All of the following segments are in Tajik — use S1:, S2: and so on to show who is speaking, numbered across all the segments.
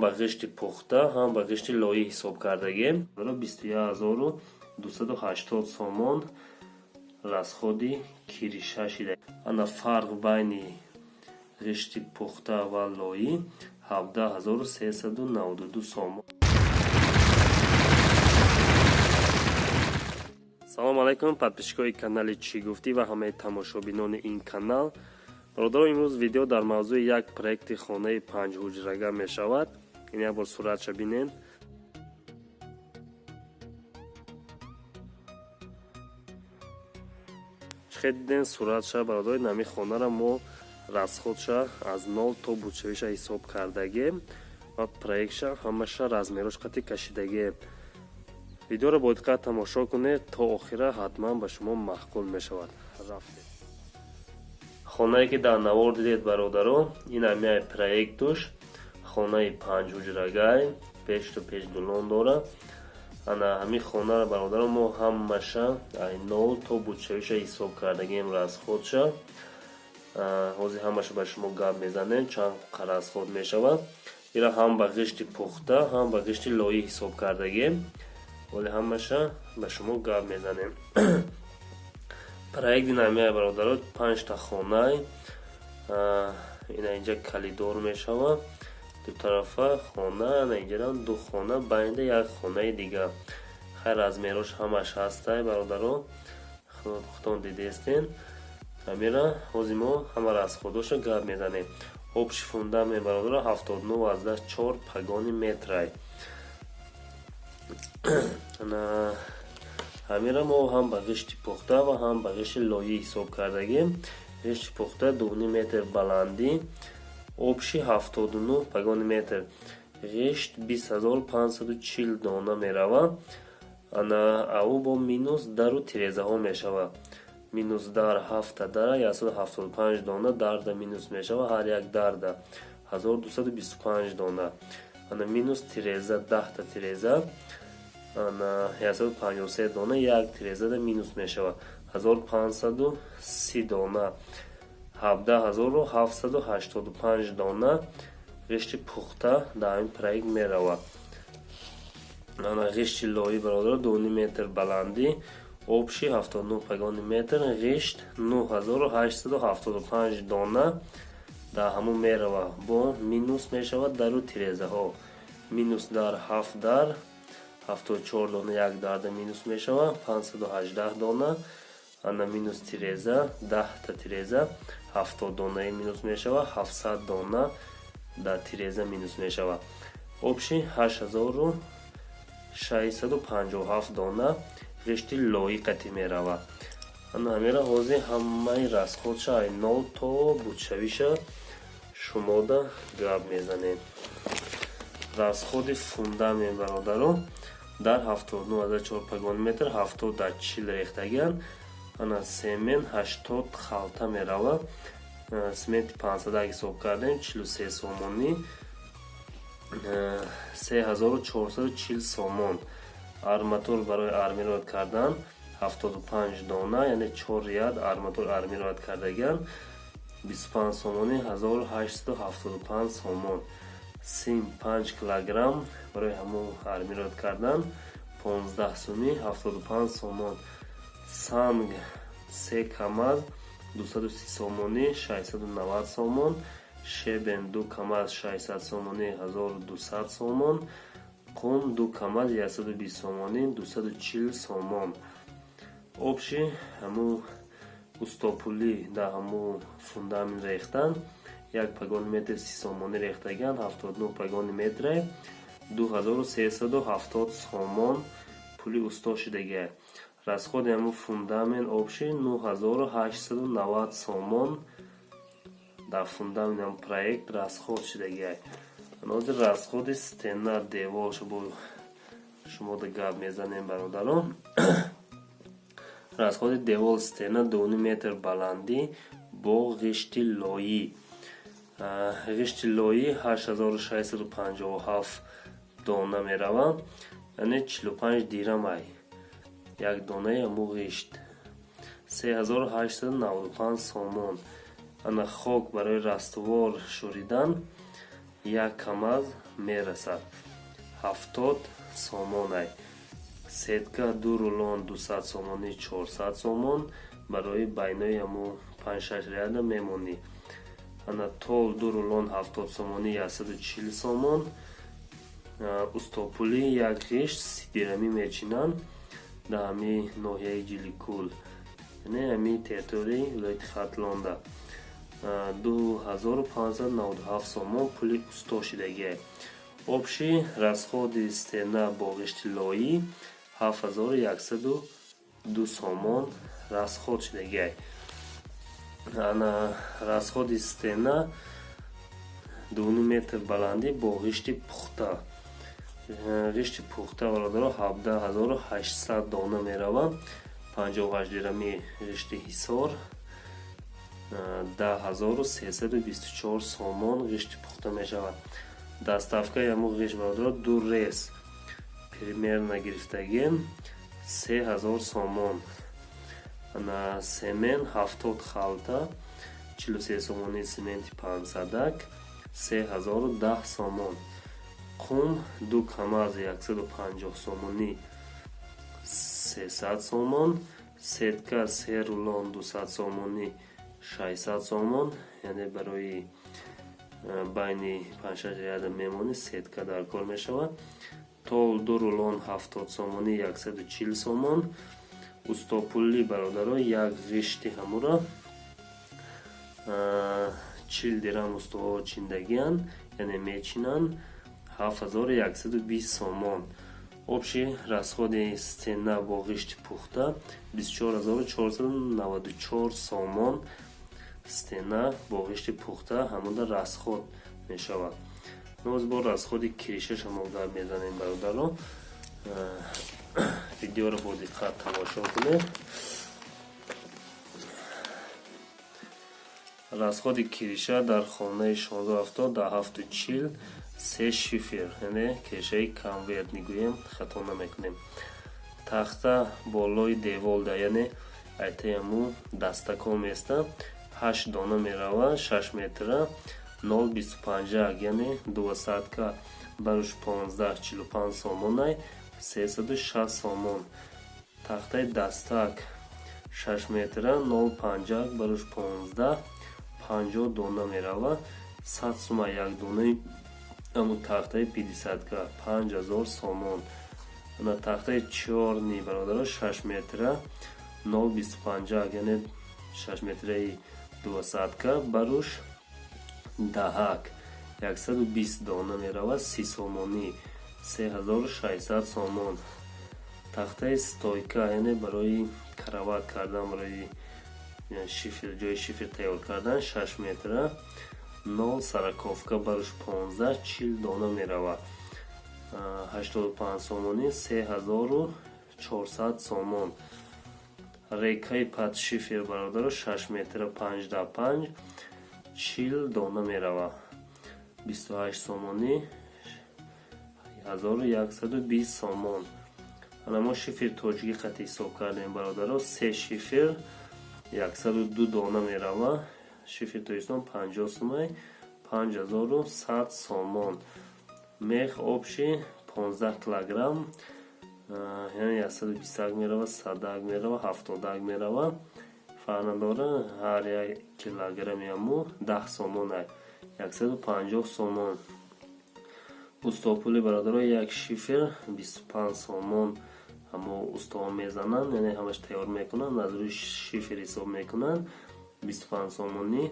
S1: ба ғишти пухта, ҳам ба ғишти лоӣ ҳисоб кардагем. 21 280 сомон расходи крыша шида. Ана фарқ байни ғишти пухта ва лоӣ 17 392 сомон. Салому алайкум, подписчикои канали «Чӣ гуфтӣ» ва ҳамаи тамошобинони ин канал. Бародаро, имрӯз видео дар мавзӯи як проекти хонаи панҷҳуҷрага мешавад. Ин як бор суратша бинед. Чӣ хел диден суратша, бародаро? Нами хонара мо расходша аз нол то бутшавиша ҳисоб кардагем ва проектша ҳамаша размерош қати кашидагем. Видеоро бо диққат тамошо кунед то охира, ҳатман ба шумо маъқул мешавад. Рафтем. Хонае ки дар навор дидед, бародаро, ин ҳамияи проектуш. Хонаи панҷҳуҷрагай, пешту пеш дулон дора. Ана ҳамин хонаро, бародаро, мо ҳамаша ай нол то бутшавиша ҳисоб кардагем расходша. Ҳозир ҳамаша ба шумо гап мезанем, чанд расход мешавад. Ира ҳам ба ғишти пухта, ҳам ба ғишти лоӣ ҳисоб кардагем, вале ҳамаша ба шумо гап мезанем. Проекти намия, бародаро, панҷта хонай. Ина инҷа коридор мешава, дутарафа хона, ана инҷарам ду хона, байнда як хонаи дига. Хайр, размерош ҳамаш ҳастай, бародаро, худтон дидестен. Ҳамира ҳозир мо ҳама расходоша гап мезанем. Общий фундамент, бародаро, 79,4 погони метрай. Ана ҳамира мо ҳам ба ғишти пухта ва ҳам ба ғишти лоӣ ҳисоб кардагем. Ғишти пухта 2,5 метр баландӣ, общий 79 погони метр. Ғишт 20 540 дона меравад. Ана ау бо минус дару тирезаҳо мешавад. Минус дар ҳафта дара, 175 дона дарда минус мешавад, ҳар як дарда 1225 дона. Ана минус тиреза, 10-та тиреза, ана 153 дона, як тирезада минус мешавад, 1530 дона. 17 785 дона ғишти пухта дар ҳамин проект меравад. Ана ғишти лоӣ, бародаро, 2,5 метр баландӣ, общий 79 погони метр. Ғишт 9875 дона дар ҳамун меравад, бо минус мешавад дару тирезаҳо. Минус дар ҳафт дар, 74 дона, як дарда минус мешавад, 518 дона. Ана минус тиреза, 10-та тиреза, 70 донаи минус мешавад, 700 дона дар тиреза минус мешавад. Общий 8657 дона ғишти лоӣ қатӣ меравад. Ана ҳамира ҳозир ҳамаи расходша ай нол то бутшавиша шумода гап мезанем. Расходи фундамент, бародаро, дар 79,4 погони метр, 70 дар 40 рехтагиан. Ана семент 80 халта меравад. Сементи 500 ҳисоб кардем, 43 сомонӣ, 3440 сомон. Арматур барои армировать кардан 75 дона, яъне 4 ряд арматур армировать кардагиан, 25 сомонӣ, 1875 сомон. Сим 5 килограмм барои ҳамун армировать кардан 15 сумӣ, 75 сомон. Санг се камаз 230 сомонӣ, 690 сомон. Щебень ду камаз 600 сомонӣ, 1200 сомон. Қум ду камаз 120 сомонӣ, 240 сомон. Общий ҳамун устопулӣ дар ҳамун фундамент рехтан, як погони метр 30 сомонӣ рехтагиан, 79 погони метре, 2370 сомон пули усто шидагия. Расходи ҳамун фундамент общий 9890 сомон дар фундамент ҳам проект расход шидагия. Ҳозир расходи стена, деволша бо шумода гап мезанем, бародарон. Расходи девол, стена 2,5 метр баландӣ бо ғишти лоӣ. Ғишти лоӣ 8657 дона меравад, яъне 45 дирамай як донаи ҳамун ғишт, 3895 сомон. Ана хок барои раствор шӯридан як камаз Мерасад, 70 сомонай. Сетка ду рулон 200 сомонӣ, 400 сомон, барои байнои ҳамо панҷ-шаш ряда мемонӣ. Ана тол ду рулон 70 сомонӣ, 140 сомон. Устопулӣ як ғишт 30 дирамӣ мечинанд дар ҳами ноҳияи Ҷиликул, яъне ҳами территорияи вилояти Хатлонда, 2597 сомон пули усто шидагиай. Общий расходи стена бо ғишти лоӣ 7102 сомон расход шидагиай. Ана расходи стена 2,5 метр баландӣ бо ғишти пухта. Ғишти пухта, бародаро, 17 800 дона меравад. 58 дирами ғишти Ҳисор, 10 324 сомон ғишти пухта мешавад. Доставкаи ҳамун ғишт, бародаро, ду рейс примерно гирифтагем, 3000 сомон. Ана семент 70 халта 43 сомони, сементи пансадак 3010 сомон. Қум ду КамАЗ 150 сомонӣ, 300 сомон. Сетка се рулон 200 сомонӣ, 600 сомон, яъне барои байни панҷшаш ряда мемонӣ, сетка дар кор мешавад. Тол ду рулон 70 сомонӣ, 140 сомон. Устопулӣ, бародаро, як ғишти ҳамуро 40 дирам устоҳо чиндагианд, яъне мечинанд, 7120 сомон. Общий расходи стена бо ғишти пухта 24 494 сомон. Стена бо ғишти пухта ҳамуда расход мешавад. Ноз бо расходи крышаша мо гап мезанем, бародаро, видеоро бо диққат тамошо кунед. Расходи крыша дар хонаи 1670 дар 7,40, се шифер, яъне крышаи конверт мегӯем, хато намекунем. Тахта болои деволда, яъне айтаяму дастако места, ҳашт дона меравад, 6 метра, 0,25, яъне двадцатка, баруш 15, 45 сомонай, 360 сомон. Тахтаи дастак 6 метра, 0,5, баруш 15, 50 дона меравад, 100 сума як донаи аму тахтаи пятидесятка, 5000 сомон. Ана тахтаи чёрный, бародаро, 6 метра, 0,25, яъне 6 метраи двадцатка, баруш даҳак, 120 дона меравад, 30 сомонӣ, 3600 сомон. Тахтаи стойка, яъне барои кровать кардан, барои шифер, ҷои шифер тайёр кардан, 6 метра, нол сороковка, баруш 15, 40 дона меравад, 85 сомонӣ, 3400 сомон. Рейкаи под шифер, бародаро, 6 метра, 5 да 5, 40 дона меравад, 28 сомонӣ, 1120 сомон. Ана мо шифер тоҷикӣ қати ҳисоб кардем, бародаро. Се шифер 102 дона меравад. Шифер Тоҷикистон 50 сумай, 5100 сомон. Мех общий 15 килограмм, яъне 121 меравад, садак меравад, ҳафтодак меравад, фарқ надора. Ҳар як килограмми аму 10 сомонай, 150 сомон. Устопули, бародаро, як шифер 25 сомон. Ҳамо устоҳо мезананд, яъне ҳамаш тайёр мекунанд, аз рӯи шифер ҳисоб мекунанд, 25 сомонӣ,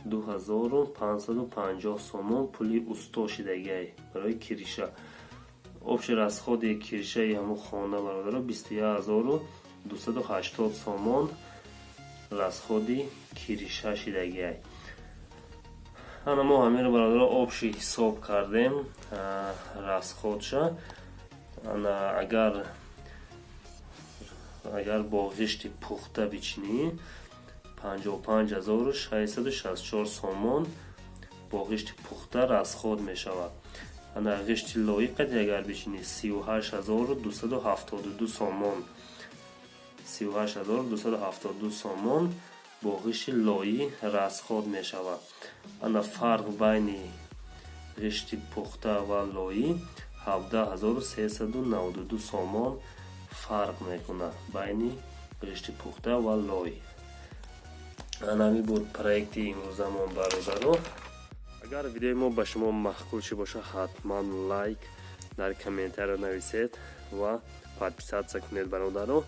S1: 2550 сомон пули усто шидагиай барои крыша. Общий расходи крышаи ҳамун хона, бародаро, 21 280 сомон расходи крыша шидагиай. Ана мо ҳаминро, бародаро, общий ҳисоб кардем расходша. Ана агар бо ғишти пухта бичинӣ, 55 664 сомон бо ғишти пухта расход мешавад. Ана ғишти лоӣ қати агар бичинӣ, 38 272 сомон, 38 272 сомон бо ғишти лоӣ расход мешавад. Ана фарқ байни Ғишти пухта ва лоӣ 17 392 сомон фарқ мекунад байни ғишти пухта ва лой. Анами буд проекти имрӯзамон, бародаро. Агар видеои мо ба шумо маъқул ши бошад, ҳатман лайк, дар комментария нависед ва подписаться кунед, бародаро.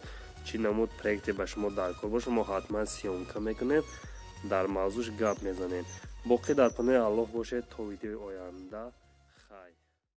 S1: Чӣ намуд проекте ба шумо даркор бошад, мо ҳатман съёмка мекунем, дар мавзӯш гап мезанем. Боқӣ дар паноҳи Аллоҳ бошед то видеои оянда.